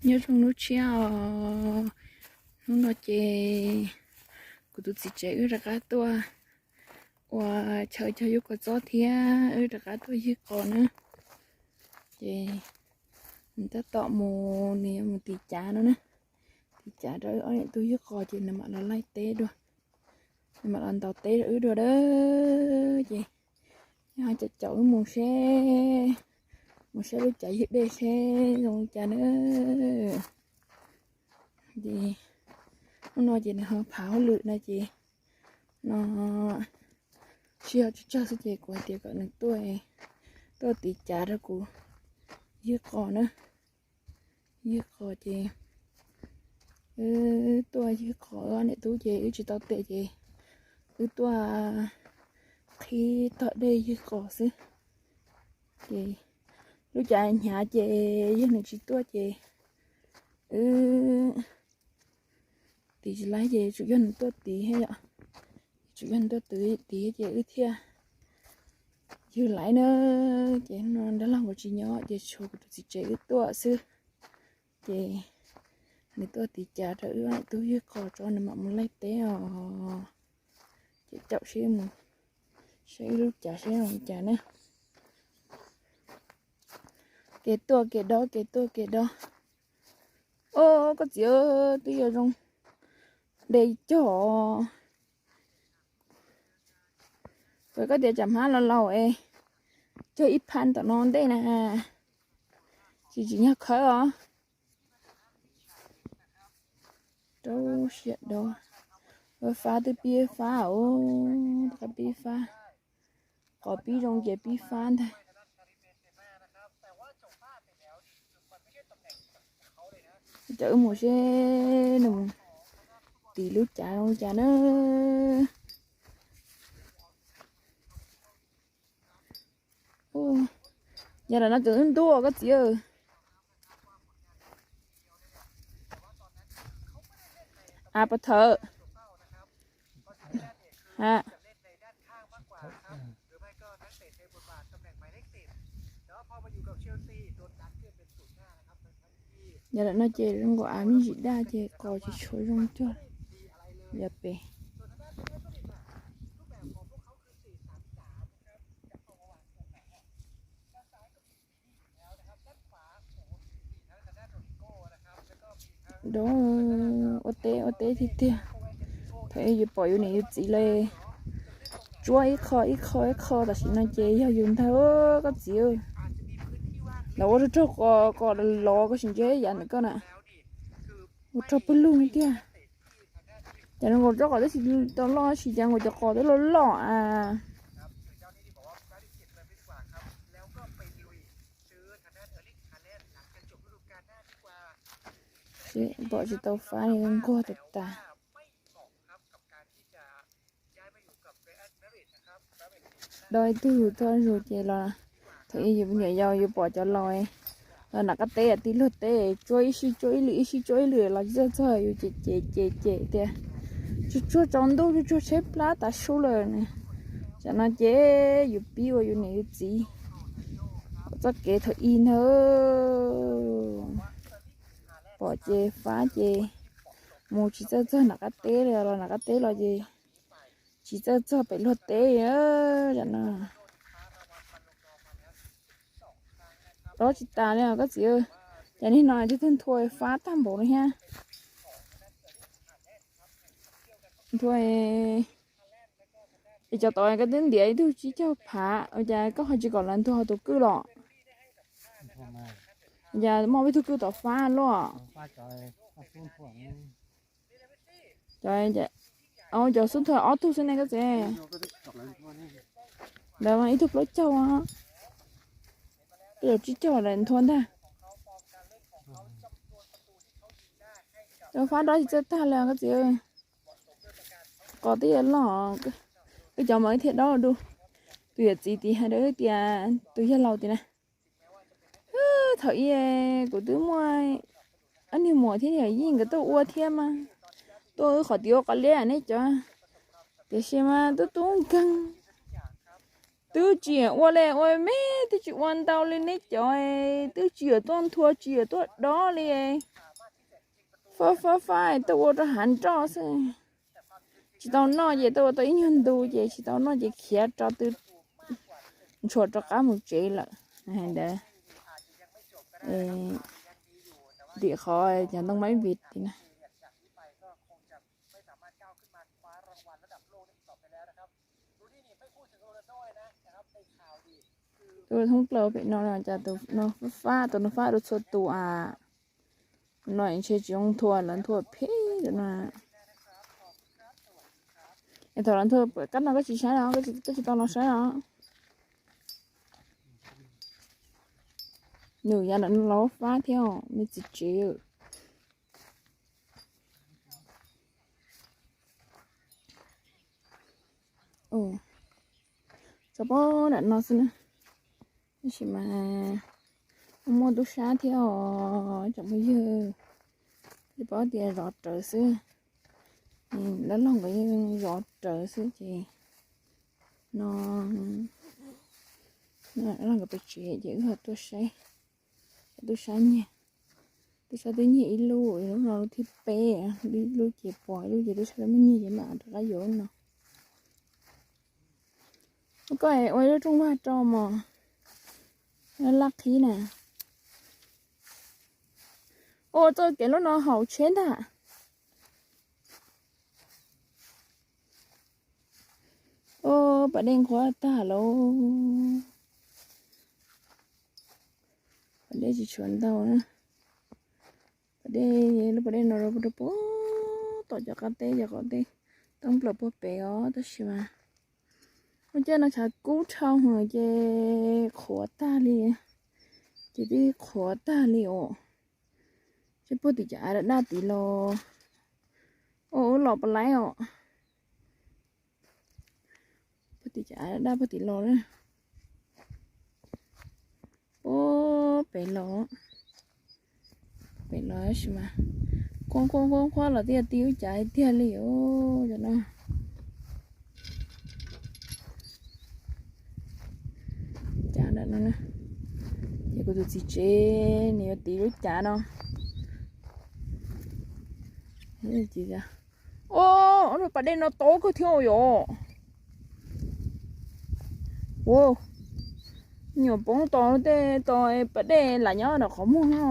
Nyob zoo lub tshiab os, hnub no ces kuv tus txiv tsev wb rov qab tuaj ua chaw cog yub qos txob thiab wb rov qab tuaj ywg qos na. Ces nws tab tom mus, nws yuav mus tiv cav no na, tiv cav rau wb ob niam tub ywg qos ces nws mam los laij teb dua, nws mam los ntaus teb rau wb dua a. Ces yog caum caum wb mus seb, mus saib lub cav ywg dej seb zoo li cas na. Ces hnub no ces nws ho phav hauj lwm no ces no sib ho tsawg tsawg xwb ces kuv hais tias kom nws tuaj, tuaj tiv cav rau kuv ywg qos na. Ywg qos ces wb tuaj ywg qos, wb ob niam tub ces wb tsis tau tes ces wb tuaj qhib tog dej ywg qos xwb. Ces lub cav hnyav ces yog nws tsis tuaj ces wb tiv tsis laib ces tsum yog nws tuaj tiv thiab yom. Tsum yog nws tuaj tiv ces wb thiaj ywg laib na. Ces no dab laug kuv tsis nyob ces tshuav kuv tus txiv tsev wb tuaj xwb. Ces nws tuaj tiv cav rau wb ob niam tub ywg qos tso nws mam mus laij teb os. Ces caum seb mus saib wb lub cav seb zoo li cas na. Kev tuaj kev dob, kev tuaj kev dob. Os koj txiv, twb yuav zoo de cog. Koj tias tsam hmab los laus es cog ib phab tom no ntej na, tsis tsim nyog khawb os. Rau siab dog, fab twb pib fab os, rov qab pib fab. Qos pib zoo ces pib fab ntag. Cov wb mus seb nws mus tiv lub cav zoo li cas na. Yog lam no tseem ntub koj txiv. A pas thawm. Ha. Yog lam no ces zoo nkaus av me ntsis daj ces qos tsis tshua zoo cog. Yog pem Dov, ua teb ua teb tiag tiag. Thaum ub yus pom yus niam yus txiv lawv tsuab ib qho ib qho ib qho, tam sim no ces yog yus ntag koj txiv. Lawv ua rag rag qos, qos lov koj sim ntsia yav ntawm koj na, ua rag pawg lug tiag. Cas nkaus tsob qos twb tsis tau loj, tsis cas nkaus cov qos twb loj loj a. Pom tsis tau fab li, nquag tas tas. Dob ib tug txoj zus ces los, thaum ub yus nyuam yaus yus pom cov laus los nram qab teb tib luag teb tsuag ib sij tsuag ib lwm ib sij tsuag ib lwm los txog txog yus ces ces ces ces tias tsuag tsuag tsaus ntuj tsuag tsuag tsheb plab tav su lawm. Tam no ces yus pib ua yus niam yus txiv txoj kev thaum ub ntag. Pom ces fab ces mus tsis txawj txog nram qab teb li, los nram qab teb los ces tsis txawj txog pem luag teb li. Tam no dob tsis tas li os koj txiv. Ces niag no cog tag nthua fab tag npaum li thiab. Nthua es cov tod koj twb ntiav ib tug tsib caug phav, ua cas koj ho tsis kom lawv nthua hauv tus kwj los? Cas muaj ib tug kwj tom fab luaj. Cov, cov xub nthua ob tug xwb ne koj txiv. Lawv mas ib tug plaub caug, ib tug tsib caug lawv nthua ntag. Cov fab dob tsis txawj tag li koj txiv. Qos twb yuav loj, wb cov mas wb thiaj dob du. Tus yawm txiv tid hais rau wb tias, tus yawg laus tid na, thaum ub kuv twb muaj ob niag muam thiab niam yij nkawd tuaj ua thiab mas, tuaj wb qhov tid ua qos liab nej cov, tiam sis mas tub tub nkeeg, Twb tsis ua li ua me, twb tsis ua ntau li neb cov, twb tsis yuav tuaj nthua tsis yuav tuaj dob li. Fab fab fab tuaj ua rau hav nroj xwb. Tsis tau noj ces tuaj ua tau ib nyuag ntu ces tsis tau noj ces khiav rau twb ntshua rov qab mus tsev lawm. Ntawd tim qhov cov ntoo mab vim tim na. Tus thoob plaws pem no cas tus no fab fab, tus no fab rau txhua tus a. Tus no ntshe tsis zoo nthua, lawv nthua phem tus no. Es thaum lawv nthua kab no koj tsis saib los, koj tsis tau los saib los. Nws yav no los fab thiab me txiv tsev. Tso pab nram no xwb na. Tab sis mas muaj tub sab thiab os tsoom phooj ywg. Li paub tias zov rawv xwb. Dab laug nkawd yeej zov rawv xwb ces no, dab laug nkawd pem tsev ces wb ho tuaj saib, tub sab nyiag. Tub sab twb nyiag ib lub, lub no lub thib peb, ib lub ces puas ib lub ces tub sab twb muab nyiag ces mam rov qab yuav lub no. Koj ua lub rooj vag rau mos, laj qhib na. Ua txoj kev lub no haum tsheb ntag. Ua pas dej nqhuab tag lauj. Pas dej tsis tshuav ntau na. Pas dej, lub pas dej no rau puag tom cov qab teb, cov qab teb toob plaws puag pem os tab sis mas lub caij no tshav kub dhau heev ces qhuav tag li, ces twb qhuav tag li os. Seb puag tim cov av daj daj tid los, ua los pas laib os. Puag tim cov av daj daj puag tim los na. Puag pem los, pem los tab sis mas nqhuab nqhuab nqhuab los twb yog tib lub cav tiag li os cov no. Cav ntawm no, ces kuv tus txiv tsev nws yuav tiv lub cav no. Ua, lub pas dej no tob kawg thiab yom. Ua, nyuam poob tos tej tos pas dej lam nyob nram qhov muag no.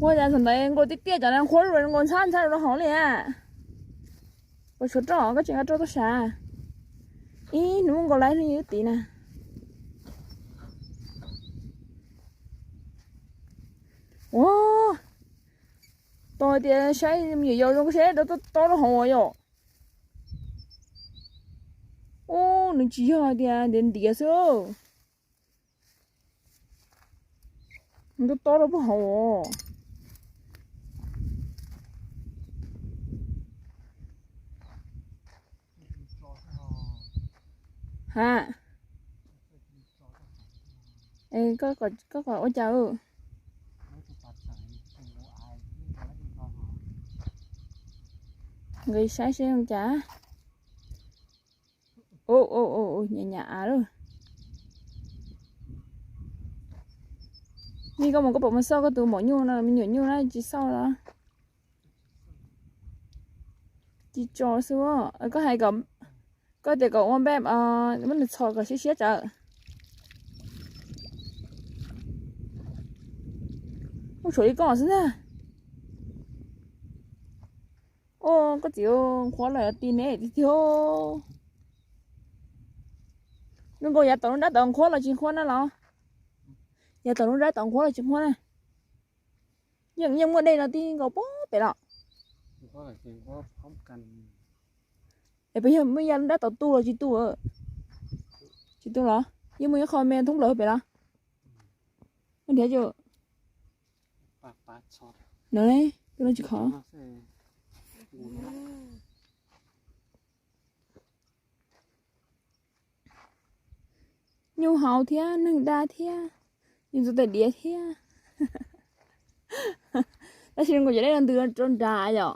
Ua cas thaum ntawd nkaus tiaj tiaj cov no nqhuab nkaus ntxhab ntxhab rau hauv li a. Ua tshuav roj koj tseem nqa roj tuaj sav. Ib hnub nkaus laib hnub yus tiv na. Ua, tos tias saib me nyuam yaus zoo saib rau tob rau hauv yom. Ub, nws tsis yog tias ntiav ntiav xwb. Nws tob tob rau puag hauv. Ha, koj kom ua cas? Nqis saib seb ua cas. Nyam nyam av lawm. Vij, koj mus koj puas mus xauj koj tus maum nyuj no, me nyuam nyuj na tsis xauj los? Tsis tso xwb. Koj hais kom, koj tias kom ua npaj, muab nws txhos kom siab siab tsawv. Muaj tshuav ib kooj xwb ntag. Ua koj txiv, nqhuab los yuav ti neb tiag tiag. Zoo nkaus yav tom lub nrab tod nqhuab los tsis nqhuab na los? Yav tom lub nrab tod nqhuab los tsis nqhuab na? Yeej, yeej muaj dej no tib nkaus puag pem los? Es puas yog muaj yav lub nrab tod tu los tsis tu? Tsis tu los? Yeej muaj ib qho me thoob plaws pem los? Muaj nrhiav tsis? No, tus no tsis khov. Nyuj haus thiab neeg daj thiab, nyuj ntxuav tais diav thiab. Tab sis zoo nkaus cov dej no ntws rau nrad yom?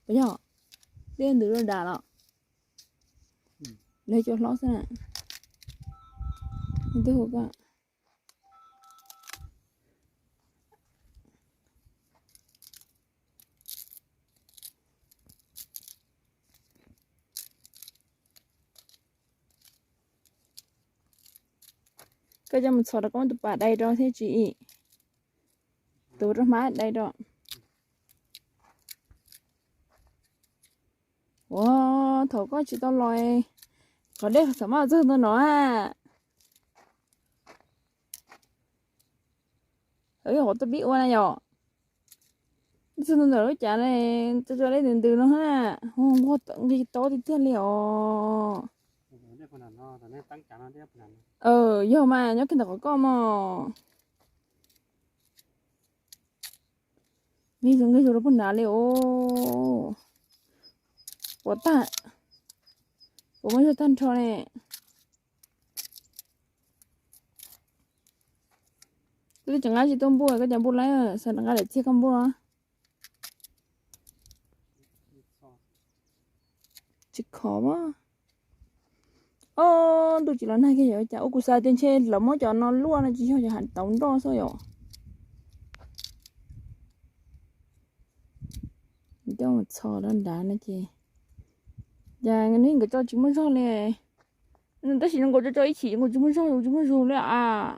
Puas yog? Dej ntws rau nrad los? Lawv cua hlob xwb na. Ntuj ko. Koj coj mus txhos rau koj muab tus pas dai rau thiab tsis im. Tus rau hmab dai rau. Ua, thaum koj tsis tau los, qhov dej txawm maj txog ntawm no a. Qhov tuaj pib ua na yom. Txog ntawm lub cav tso dej ntws ntws no na, nqis tob tiag tiag li os. Yog mas nyob kiag ntawm qhov koj mog. Nqis zus nqis zus rau puag nrad li os. Puas tag, puas muaj zog tag nrho ne. Koj twb tsis nqa tsis tuaj npuaj, koj cov npuaj laib, xav nqa daim txiag koj npuaj. Tsis khov as. Ob, ntuj tsis los nag kiag yog cas ua kuv xav tias ntshe lawv muab cov no luaj no tsis yog, cov hav tauv nroj xwb yom. Coj mus txhos rau nrad no ces, cas nkawd tso tsis muaj zog li. Tab sis nkaus tso tso ib chim nkaus tsis muaj zog, tsis muaj zog li as.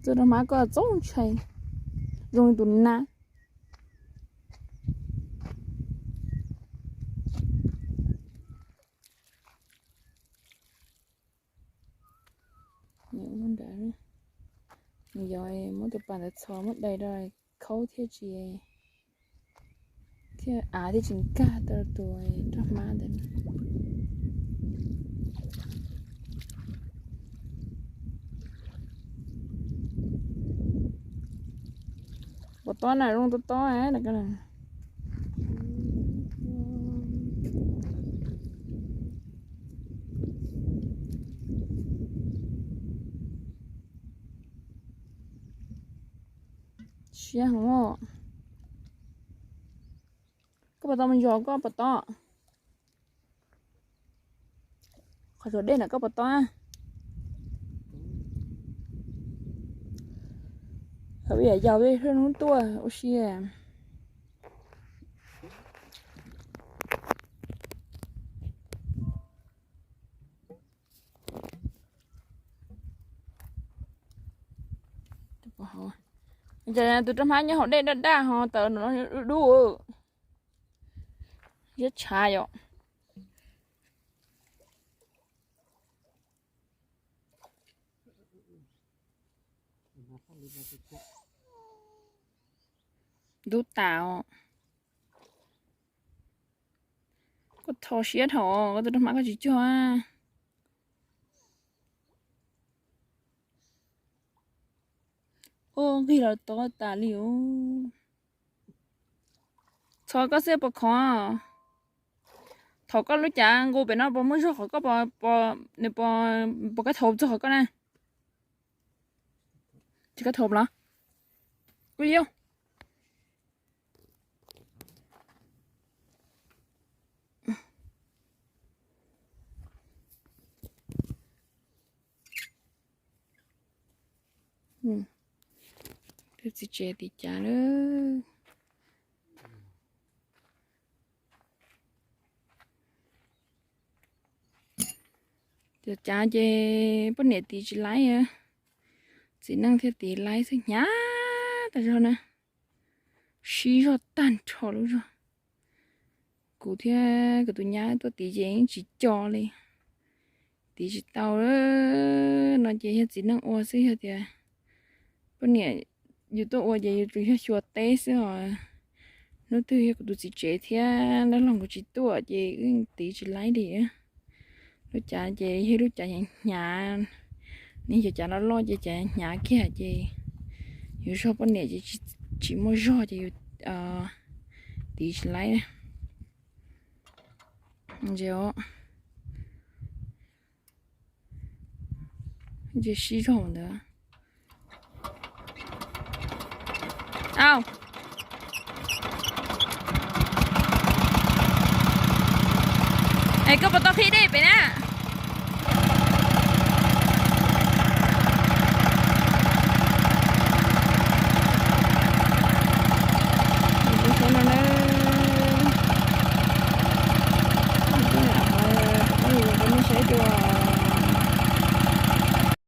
Txog rau hmab koj txaus ntshai, zoo li tus nab. Nws yog muab tus pas ntawd txhos muab dai rau khaub thiaj tsis, thiaj av thiaj tsis nkag tau tus roj hmab ntawd. Puas tob na, zoo tob tob na. Siab heev os. Koj puas tau mus ntsos koj puas tob? Qhov tsuas dej na koj puas tob? Hauv ib yam yau peb hnub tuaj ua si. Tus roj hmab nyob hauv dej daj daj ho tawm no dub dub. Siab tshav yom. Ntub tas os. Koj tho siab dhau, koj tus roj hmab koj tsis cog. Ua nqig los tob tas li os. Txhos koj xwb puas khov? Thaum koj lub cav nqus pem no puas muaj zog qhov koj, nws puas koj thaum txog qhov koj na? Tsis koj thaum los? Kuj yog. Tus txiv tsev tim cav lawm. Cov cav ces poj niam tiv tsis laib, txiv neej thiaj tiv laib xwb, hnyav tas zog na, sib zog tag nrho lub zog. Kuv thiab kuv tus nyab tuaj tiv ces yeej tsis co li, tiv tsis tau. No ces yog txiv neej ua xwb, yog tias poj niam yus tuaj ua ces yus tsuas yog xyuas teb xwb os. Hnub twg yog kuv tus txiv tsev thiab dab laug nkawd tsis tuaj ces wb tiv tsis laib li. Lub cav ces yog lub cav hnyav, nws yog cav loj loj ces cav hnyav kiag ces yus zog poj niam ces tsis muaj zog ces yus tiv tsis laib. Ntse, Ces sib zaug ntawd. Au. Es koj puas tau qhib dej pem na?